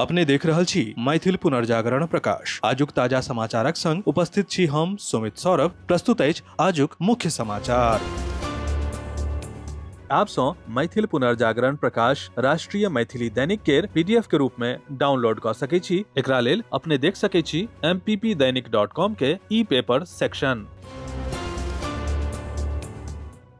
अपने देख रहल छी मैथिल पुनर्जागरण प्रकाश। आजुक ताजा समाचारक संग उपस्थित छी हम सुमित सौरभ। प्रस्तुत अछि आजुक मुख्य समाचार। आप सँ मैथिल पुनर्जागरण प्रकाश राष्ट्रीय मैथिली दैनिक केर पीडीएफ के रूप में डाउनलोड कऽ सकै छी। एकरा लेल अपने देख सकै छी mppdainik.com के ई पेपर सेक्शन।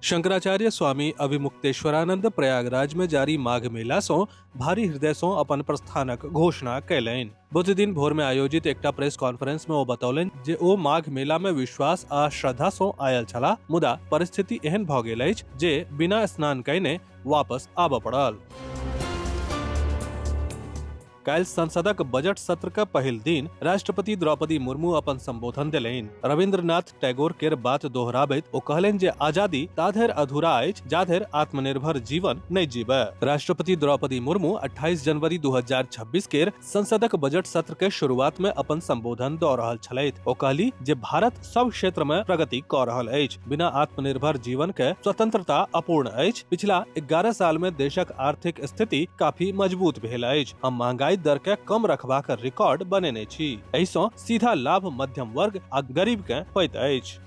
शंकराचार्य स्वामी अभिमुक्तेश्वरानंद प्रयागराज में जारी माघ मेला सँ भारी हृदय सँ अपन प्रस्थानक घोषणा कयलनि। बुध दिन भोर में आयोजित एकटा प्रेस कॉन्फ्रेंस में ओ बतौलनि जे ओ माघ मेला में विश्वास आ श्रद्धा सँ आयल छलाह, मुदा परिस्थिति एहन भऽ गेल अछि जे बिना स्नान कयने वापस आबऽ पड़ल। काल्हि संसदक बजट सत्र के पहिल दिन राष्ट्रपति द्रौपदी मुर्मू अपन संबोधन देलनि। रविंद्रनाथ टैगोर केर बात दोहराबैत ओ कहलनि जे आजादी ताधरि अधूरा अछि जाधरि आत्मनिर्भर जीवन नहि जीबय। राष्ट्रपति द्रौपदी मुर्मू 28 जनवरी 2026 केर संसदक बजट सत्र के शुरुआत में अपन संबोधन दऽ रहल छलथि। ओ कहली जे भारत सब क्षेत्र में प्रगति कऽ रहल अछि। बिना आत्मनिर्भर जीवन के स्वतंत्रता अपूर्ण अछि। पिछला 11 साल में देशक आर्थिक स्थिति काफी मजबूत भेल अछि। हम महंगाई दर के कम रखबाक रिकॉर्ड बनेने छी। एहि सँ सीधा लाभ मध्यम वर्ग आ गरीब के होइत अछि।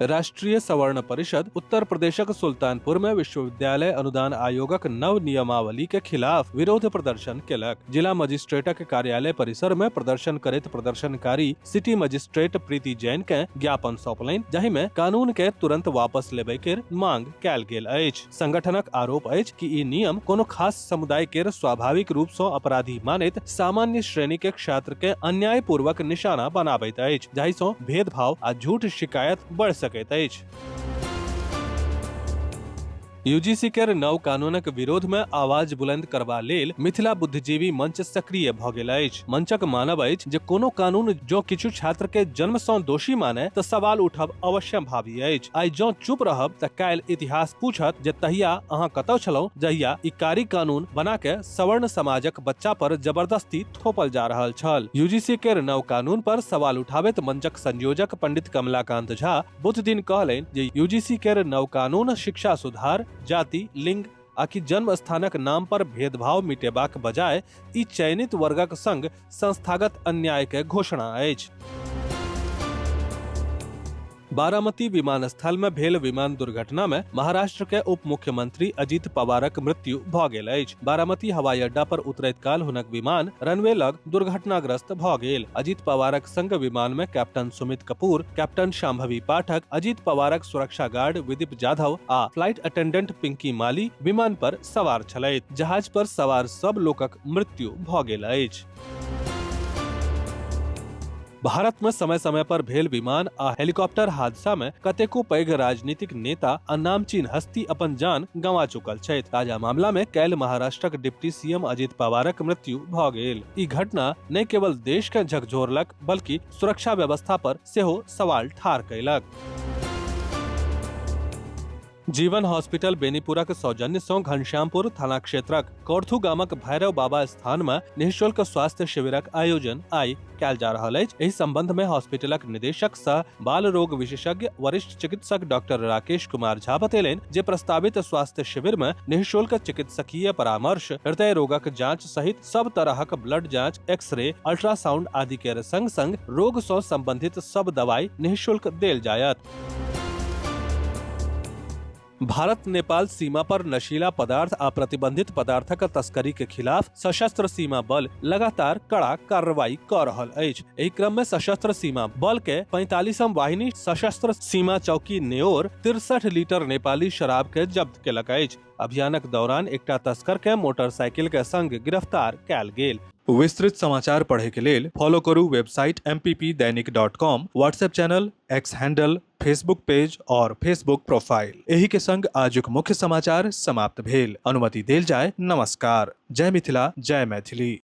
राष्ट्रीय सवर्ण परिषद उत्तर प्रदेशक सुल्तानपुर में विश्वविद्यालय अनुदान आयोगक नव नियमावली के खिलाफ विरोध प्रदर्शन केलक। जिला मजिस्ट्रेटक कार्यालय परिसर में प्रदर्शन करैत प्रदर्शनकारी सिटी मजिस्ट्रेट प्रीति जैन के ज्ञापन सौंपलनि, जाहि में कानून के तुरंत वापस लेबय के मांग कयल गेल अछि। संगठनक आरोप अछि कि ई नियम कोनो खास समुदाय केर स्वाभाविक रूप सँ अपराधी मानैत सामान्य श्रेणी के छात्र के अन्यायपूर्वक निशाना बनाबैत अछि, जाहि सँ भेदभाव आ झूठ शिकायत बढ़ि सकैत अछि। यूजीसी केर नव कानूनक विरोध में आवाज बुलंद करबा लेल मिथिला बुद्धिजीवी मंच सक्रिय भ गेल अछि। मंचक मानब अछि जे कोनो कानून जँ किछु छात्र के जन्म सँ दोषी माने त सवाल उठब अवश्यंभावी अछि। आइ जँ चुप रहब त काल्हि इतिहास पूछत जे तहिया अहाँ कतौ छलहुँ जहिया ई कारी कानून बना के सवर्ण समाजक बच्चा पर जबरदस्ती थोपल जा रहल छल। यूजीसी केर नव कानून पर सवाल उठाबैत मंचक संयोजक पंडित कमलाकांत झा बुध दिन कहलनि जे यूजीसी केर नव कानून शिक्षा सुधार, जाति, लिंग आ कि जन्म स्थानक नाम पर भेदभाव मिटेबाक बजाय ई चयनित वर्गक संग संस्थागत अन्याय के घोषणा अछि। बारामती विमानस्थल में भेल विमान दुर्घटना में महाराष्ट्र के उप मुख्यमंत्री अजित पवारक मृत्यु भ गेल अछि। बारामती हवाई अड्डा पर उतरैत काल हुनक विमान रनवे लग दुर्घटनाग्रस्त भ गेल। अजित पवारक संग विमान में कैप्टन सुमित कपूर, कैप्टन शांभवी पाठक, अजित पवारक सुरक्षा गार्ड विदीप जाधव आ फ्लाइट अटेंडेंट पिंकी माली विमान पर सवार छलथि। जहाज पर सवार सब लोकक मृत्यु भ गेल अछि। भारत में समय समय पर भेल विमान आ हेलीकॉप्टर हादसा में कतेको पैघ राजनीतिक नेता आ नामचीन हस्ती अपन जान गंवा चुकल छथि। ताजा मामला में काल्हि महाराष्ट्रक डिप्टी सीएम अजित पवारक मृत्यु भ गेल। ई घटना न केवल देश के झकझोरलक बल्कि सुरक्षा व्यवस्था पर सेहो सवाल ठाढ़ कयलक। जीवन हॉस्पिटल बेनीपुरक सौजन्य सँ घनश्यामपुर थाना क्षेत्रक कौरथू गामक भैरव बाबा स्थान में निःशुल्क स्वास्थ्य शिविरक आयोजन आइ कयल जा रहल अछि। एहि संबंध में हॉस्पिटलक निदेशक सह बाल रोग विशेषज्ञ वरिष्ठ चिकित्सक डॉक्टर राकेश कुमार झा बतेलनि जे प्रस्तावित स्वास्थ्य शिविर में निःशुल्क चिकित्सकीय परामर्श, हृदय रोगक जांच सहित सब तरहक ब्लड जांच, एक्सरे, अल्ट्रासाउंड आदि के संग संग रोग सँ संबंधित सब दवाई निःशुल्क देल जायत। भारत नेपाल सीमा पर नशीला पदार्थ आ प्रतिबंधित पदार्थक तस्करी के खिलाफ सशस्त्र सीमा बल लगातार कड़ा कार्रवाई क रहल अछि। एहि क्रम में सशस्त्र सीमा बल के 45म वाहिनी सशस्त्र सीमा चौकी नेओर 63 लीटर नेपाली शराब के जब्त केलक अछि। अभियानक दौरान एकटा तस्कर के मोटरसाइकिल के संग गिरफ्तार कयल गेल। विस्तृत समाचार पढ़े के लेल फॉलो करू website mppdainik.com, WhatsApp channel, X handle, Facebook page और फेसबुक प्रोफाइल। एही के संग आजुक मुख्य समाचार समाप्त भेल। अनुमति देल जाय। नमस्कार। जय मिथिला, जय मैथिली।